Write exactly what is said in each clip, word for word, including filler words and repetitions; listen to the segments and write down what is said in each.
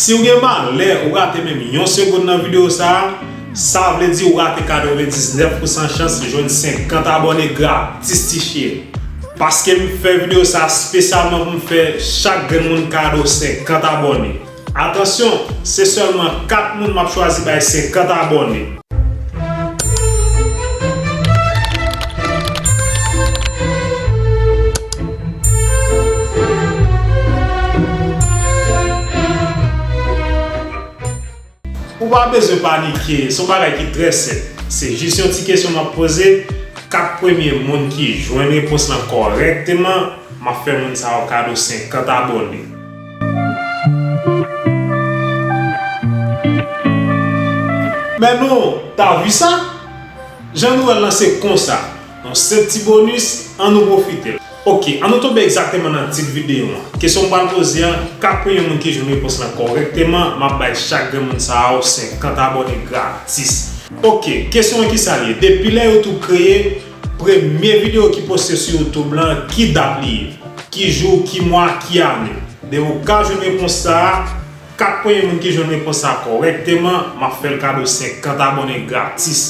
Si w gen malè ou rate menm yon segonn nan videyo sa a, sa vle di ou rate katrevendiznèf pousan chans jwenn senkant abòne gratis ti cheri. Paske m fè videyo sa a espesyalman pou m fè chak grenn moun kado senkant abòne. Atansyon, se sèlman kat moun m ap chwazi bay senkant abòne. Ou pa bezwen panike, se yon bagay ki trè senp. Se jis yon ti kesyon m ap poze. Kat premye moun ki jwenn repons lan kòrèkteman, m ap fè moun sa yo kado senkant abòne. Men nou, ta vi sa? Jan nou wè l lan se konsa. Yon senp ti bonis, ann nou pwofite l. Oke, ann nou tonbe egzakteman nan tit videyo an. Kesyon m pral poze an, kat premye moun ki jwenn repons lan kòrèkteman, m ap bay chak grenn moun sa yo senkant abòne gratis. Oke, kesyon an kisa l ye? Depi lè YouTube kreye, premye videyo ki poste sou YouTube lan, ki dat li ye? Ki jou, ki mwa, ki ane? Depi w ka jwenn repons sa a, kat premye moun ki jwenn repons sa a kòrèkteman, m ap fè l kado senkant abòne gratis.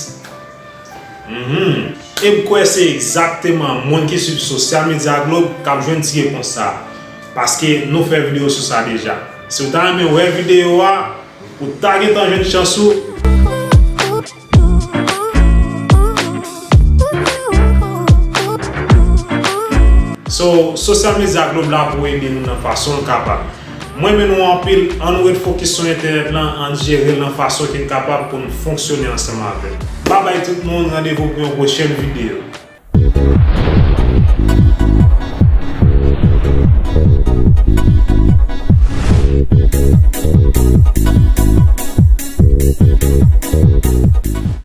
Mhm. E m kwè se egzakteman moun ki swiv Sosyal Medya Globe k ap jwenn ti repons sa a. Paske nou fè videyo sou sa deja. Si w ta renmen wè videyo a, ou ta gentan jwenn chans ou. So, Sosyal Medya Globe la pou ede nou nan fason l kapab. Mwen renmen nou anpil, ann nou ret fokis sou entènèt lan, ann jere l nan fason ki n kapab pou n fonksyone ansanm avè l. Babay tout moun, randevou pou yon pwochèn videyo.